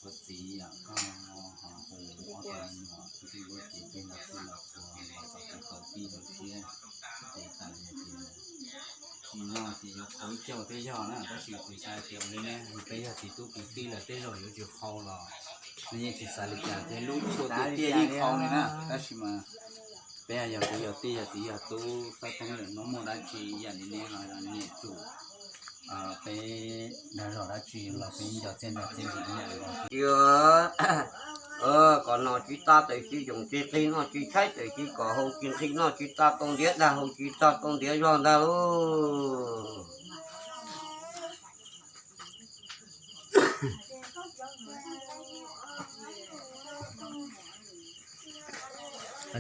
Ua txiv yom, koj ho hu ob tug me nyuam, kuv twb ua txiv peb los txij los txhua los txog tus kaum tij lawm thiab, ces tas li tias tsis yog tias yuav qhau ib co twb yog na, tab sis kuv xav tias ua li ne, peb yog txiv tub kwv tij lawm tej zaum yuav tsis qhau los nws yeej tsis xav li cas thiab, lub tshuaj tiag tiag yeej qhau li na, tab sis mas peb yog kwv yog tij yog txiv yog tub xab theeb lawm, no muaj dab tsi yam li ne los nyiam tsum peb dag zog dab tsi los peb nco txiaj nco txim nyiam los tiag. Kom noj tsis tag tes tsis yoos, tsis nqhis noj tsis tshaib tes tsis kom haus, tsis nqhis noj tsis tag tau ntiav dag, haus tsis tag tau ntiav zog ntag lauj.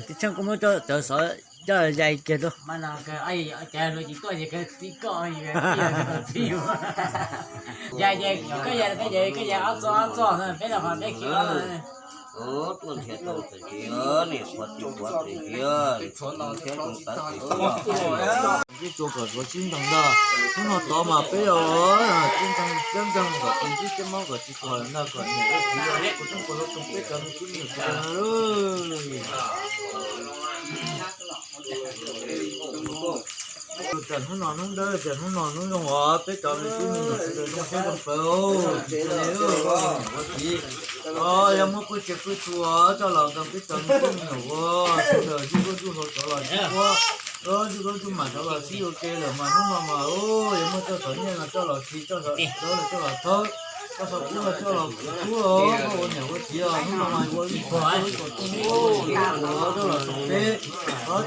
Tib tsheej kuv muab cov xov coj yais kiag rau. Koj yais ob txoj ob txoj, peb los qhov peb khi. Tuaj nrhiav tau tes tsis, niam qhuav tsis qhuav tes tsis, thiab tau tawv tes tsis. Tib tsuas kom tsuav sib ntees ntag. Hnub no tod mas peb os, tib ntxeeg kom tsis ntsib, tib mob kom tsis pom ntag, kom niam kom txiv, kom tub kom hlub, kom peb cov me tub me nyuam sawv daws. Tam hnub no hnub dawb, tam hnub no hnub zoo os, peb cov me tub me nyuam sawv daws zoo siab zoo plawv. Tsis tas li, ua txiv, yog muaj pwj tsev pwj txhu coj los nrog peb cov me tub me nyuam ua, sawv daws zuj zuj zus hlau cov los sib ua, zuj zuj zus mam cov los sib ua ke lawm mas hnub no mas yog muaj coj xov nyiaj los coj los khi, coj xov dawb los coj los thawb, coj xov kub los coj los kub, ua niam ua txiv os, hnub no mas ua ib kom rooj coj los peb,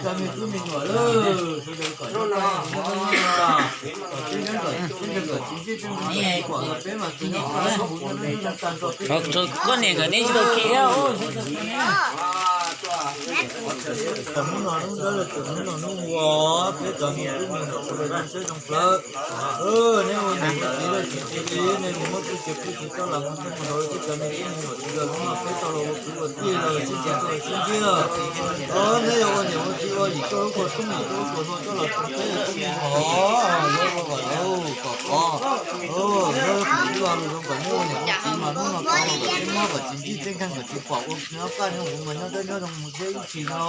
cov me tub me nyuam lawm sawv daws kom nyob, kom tsis ntsib tseeb tag nrho peb mas tsis nyob, koj niam nkawd neb tsis tau khi. Tam hnub no hnub dawb, tam hnub no hnub ua, peb cov me tub me nyuam sawv daws zoo siab zoo plawv. Neb ua niam ua txiv lawm tsis txhob li, nej mus muab pwj tsev pwj txhu coj los mus thoob mus rau peb cov me tub me nyuam sawv daws, hnub no peb tau los ua kwv ua tij los sib txiv tau sib ntsib. Neb yog ua niam ua txiv ua yim coj lub kua rooj yim coj lub kua hlau coj los txog peb ua tub me nyuam, yuav ua kom lauj kom pov, ua kom ib lo lus zoo kom neb ua niam ua txiv mas hnub no tau los kom tsis mob kom tsis ntsib tseeb kheej kom tsis pom ua nyob kaj nyob huv mas nyob dawb nyob zoo mus thiab ib txhis no.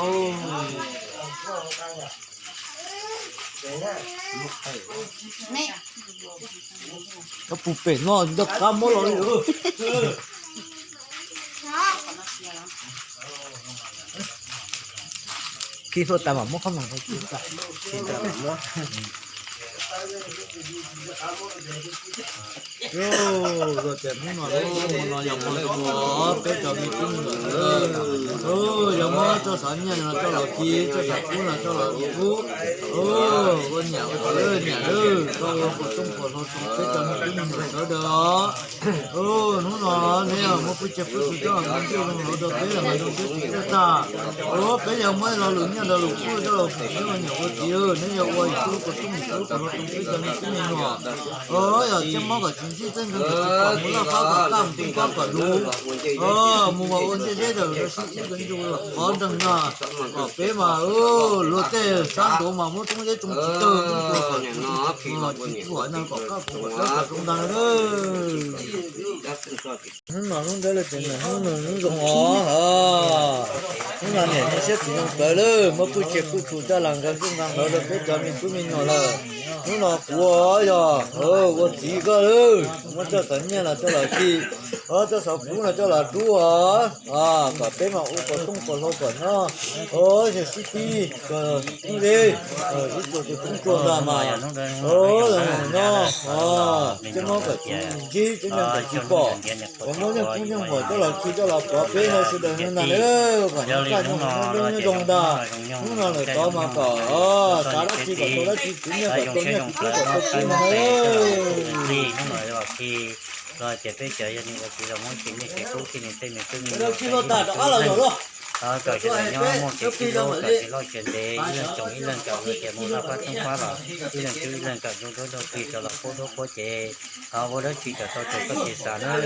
Koj puag pem no ntog qab muab los li. Khi hluav taws mam muab qhob noom. Yog tias hnub no, hnub no yog mus rau peb cov me tub me nyuam, yog muab txoj xov nyiaj no coj los khi, txoj xov kub no coj los kub, ua niam ua txiv niam lawm, koj ua kom rooj kom hlau rau peb cov me tub me nyuam sawv daws os. Hnub no neb yog muab pwj tsev pwj txhu coj los mus ntsib zoo hauv rau peb los mas zoo siab tsis txawj tag. Peb yog muab lo lus nyiaj lo lus kub coj los pub peb ua niam ua txiv, neb yog ua ib tug kom rooj kom hlau rau peb cov me tub me nyuam. Yog tsis mob kom tsis ntsib txeeb kheej kom tsis pom mus laj fab kom kaj mus tub fab kom luv, mus ua ua ntej deb dawm rau sib ib ntxwg nyoog qhov nreeg no, kom peb mas luag tej sab nraud mas muab tsoob zeb tsoo tsis tawg, kom tsis tuam no kom kaj kom kom sab kom zoo ntag. Hnub no hnub dawb lawm ces hnub no hnub zoo os. Hnub no niam zoo siab txiv zoo plawv lawm, muab pwj tsev pwj txhu coj los nkag nkuj nkag nqawv rau peb cov me tub me nyuam lawm. Hnub no kuv yog ua txiv koj lawm, muab txoj xov nyiaj los coj los khi, txoj xov kub los coj los dub os, kom peb mas ua kom rooj kom hlau kom nyob, yog sib tib kom tub deb, ib tug tus tub tuag ntag mas, nyob, tsis mob kom tsis ntsib, tsis nyeej kom tsis pom, kom muab nyiaj kub nyiaj muag coj los khi coj los pov peb no sawv daws ntag, kom nyob kaj nyob zoo ntag. Hnub no lawm tod mas kom xav dab tsi kom tau dab tsi, khwv nyiaj kom tau nyiaj, khwv kub kom tau kub no. Hnub no los ces peb cov yog niam ua txiv los muab tsev nyiaj tsev kub khi nws tej me tub me nyuam, kom sawv daws nyob muaj kev sib hlub, kom tsis loj tsis ntev, ib leeg tsoom ib leeg kom ua tias mus laj fab thoob fab los ib leeg tub ib leeg kom nruab nruab nrog plig rau los qhuab nruab qhuab cev, thov ua dab tsi kom tau raws koj kev xav nawb.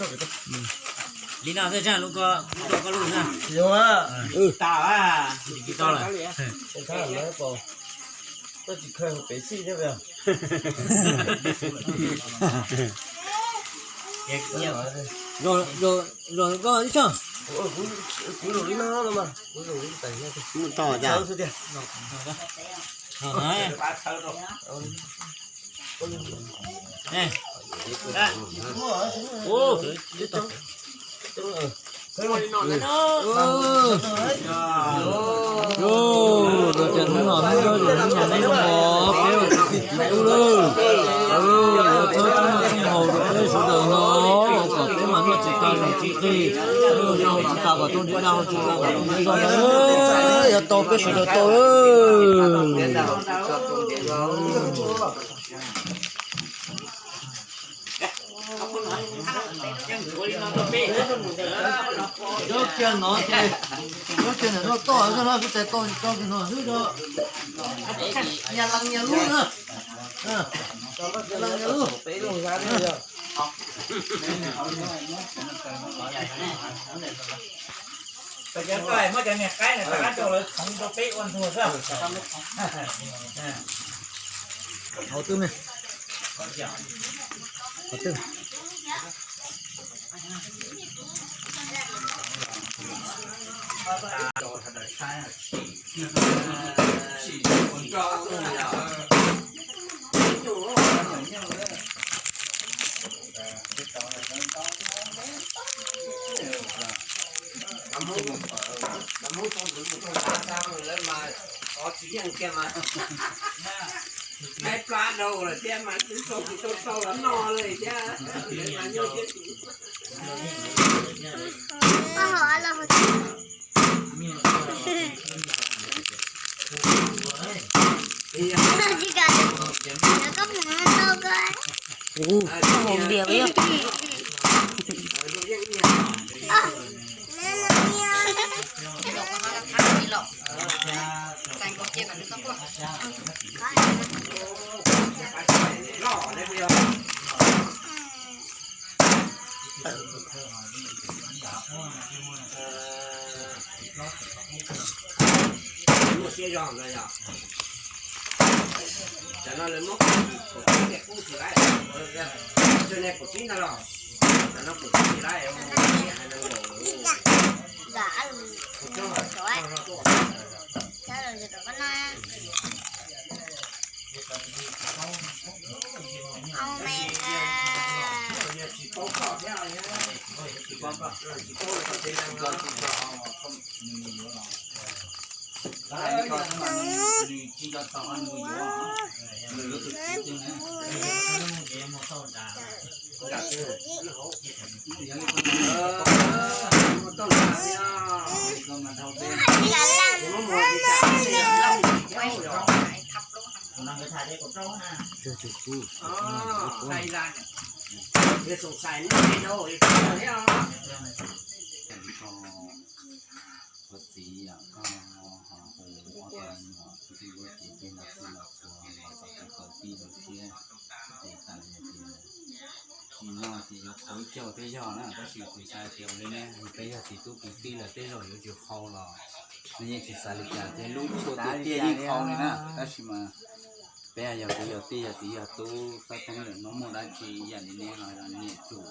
Li no xwb, lub ko, lub ko, koj lub na. Tsis tau lawm. Koj tsis khaws pem xij thiab. Zog koj ib tsam. Kuv zoo li no no mas, kuv zoo li tais xwb tiag. Yog, yog tias hnub no hnub no hnub no peb ua kwv tij kwv tub lawm, yuav txhawb txhawb noj txhawb haus rau peb sawv daws no, kom peb mas noj tsis tas haus tsis qig, noj tsis tas kom tau ntsej dag, haus tsis tas kom tau ntsej zog. Yuav tau peb sawv daws tau. Nyob kiag no ces, nyob kiag ntawm no toj xwb na, kuv tes toj tsis tau kiag no xwb os. Nyias lees nyias lub na. Nyias lees nyias lub. Cov koj muab cov niag qaib no rov qab rau lawv khoov rau peb ua ntsuag xwb. Hauv twb, hauv twb. Lawv mas tsis yeej kiag mas, maib plab dhau lawm thiab mas tsis tau, tsis tau tau los noj li thiab. Muaj siab zog ntawd yog. Cov no lawv muab kaum tsib tias kub tsis laib, tsawg niag kaum tsib ntag los. Cov no kaum tsib tsis laib. Ua txiv yom, koj ho hu ob tug me nyuam, tus tij ua txiv peb los txij los txhua los txog tus tau tij zoo siab, ces tas li tias tsis noj ces yuav qhov ib caug tej yog na, tab sis kuv xav tias ua li ne, peb yog txiv tub kwv tij lawm tej zaum yuav tsis qhau los nws yeej tsis xav li cas thiab, lub tshua tiag tiag yeej qhau li na, tab sis mas peb yog kwv yog tij yog txiv yog tub, xab teeb lawm no muaj dab tsi yam li ne los niam tsum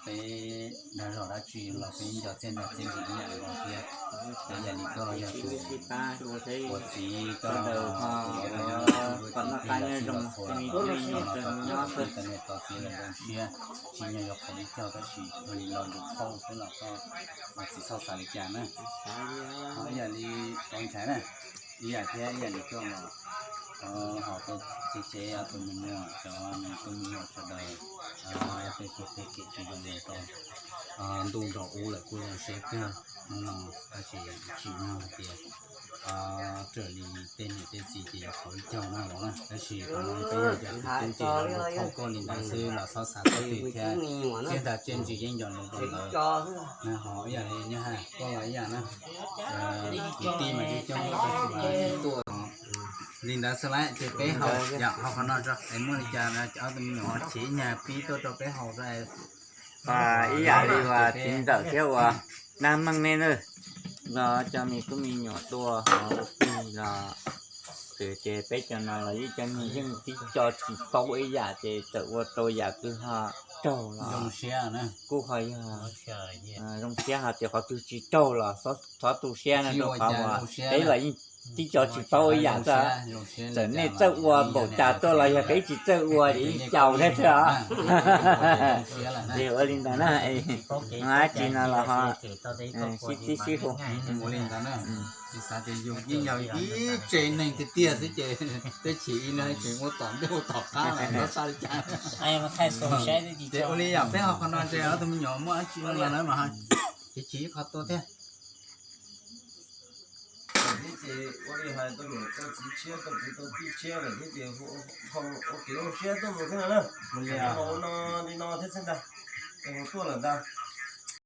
peb dag zog dab tsi los peb nco txiaj nco txim ib yam li no thiab. Yam li koj yog tus ua txiv koj ua txiv los txhua los tau txiv lawm zoo siab, tsis nyob yuav qhov ib caug tab sis yog li los lus qhau xwb los koj tsis txhob xav li cas na. Ho ib yam li tau ntshai na, ib yam thiab ib yam li koj los ho tau txiv tsev tus me nyuam cov me tub me nyuam sawv daws tej kev phem kev tsis zoo li tau ntuj nrog ub lawm kuj zoo siab kawg hnub no, tab sis tsim nyog hais tias raws li tej niam tej txiv ces yuav qhov ib caug na los na, tab sis qhov no peb yog cov txiv tub ces los lus qhau koj li ntawd xwb los txhob xav txog twg thiab, txiaj ntsig txiaj ntsig yeej nco ntsoov rau ntawd. Ho ib yam li nyob hais koj los ib yam na, kwv tij mas yeej coob tab sis mas tsis tuaj li ntawd xwb lauj, ces peb ho yam ho qhov no tso es muaj li cas ob tug me nyuam ho chim nyag pib tuaj rau peb haus. Ib yam li uas txiv ntxawm thiab uas nab meej nej na, los cov me tub me nyuam tuaj ho ua plig los ces peb cov no los yeej cov me yeej tib co tsis paub ib yam ces txawm ua tau yam twg ho raug los kuj ho yog zoo siab hais tias qhov twg tsis raug los txhob tu siab no rau qhov uas peb los yeej tib co tsis paub ib yam xwb. Txawm nej txawj ua npaum cas tuaj los yog peb tsis txawj ua ces yeej caus thiab xwb os. Ces ua li ntawd na, dab tsi no los ho sib txib sib hu. Ua li ntawd na, tsis xav tias yus yeej yog ib tsev neeg tiag tiag xwb ces peb chim ib no tseem ua tom ntej ua tom qab los txhob xav li cas. Ces ua li yom, peb ho qhov no ntse ob tug me nyuam muaj dab tsi los lawv mas ho chim chim ib qho tuaj thiab. Thiab ces ua li hais tau niam tau txiv tshiab tau kwv tau tij tshiab lawm thiab ces ua kev zoo siab tuaj mus thiab no na. Mus li no li no thiab xwb ntag, es mus tuaj lawm ntag.